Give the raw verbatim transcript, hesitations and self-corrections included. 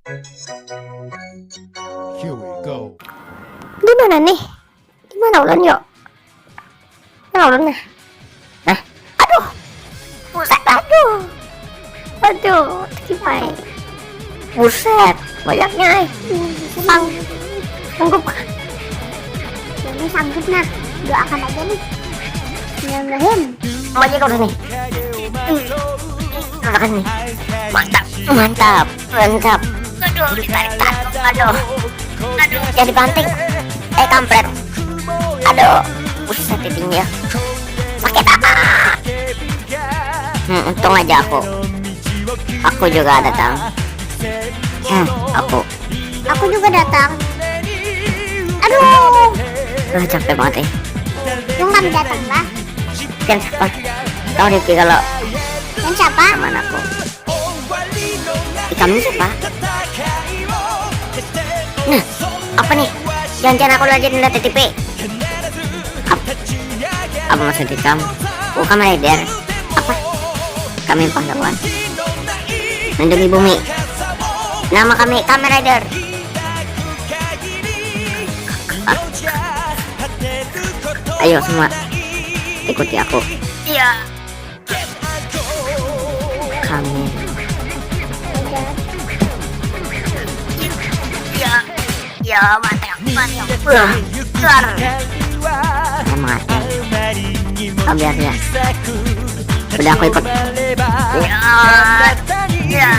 Here we go. Di mana nih? Di mana ulun yo? Mana ulun nah? Hah? Aduh. Buset, aduh. Aduh, terkipai. Buset, banyaknya eh. Sang. Sanggup. Ini sanggup nah. Doakan aja nih. Bismillahirrahmanirrahim. Mau aja kau nih. Rasakan nih. Mantap, mantap, mantap. Aduh, ditarik tarik. Aduh. Aduh, jadi banting. Eh, kampret. Aduh, buset pipinya. Sakit apa? Hmm, untung aja aku. Aku juga datang. Hmm, aku. Aku juga datang. Aduh. Wah, capek banget eh. Untung kami datang lah. Kan siapa? Tahu nih kalau Dan siapa? Teman aku. Ikam ini siapa? Nah, apa nih? Jangan-jangan aku lagi ngeliat di T V. Ap- apa maksud ikam? Oh, Kamen Rider. Apa? Kami pahlawan melindungi bumi. Nama kami Kamen Rider. Ayo semua, ikuti aku. Iya. Kamen. Iya. Iya, mati aku, mati aku. Wah, keluar. Mati. Oh, biar ya. Udah, aku ikut. Iya. Iya.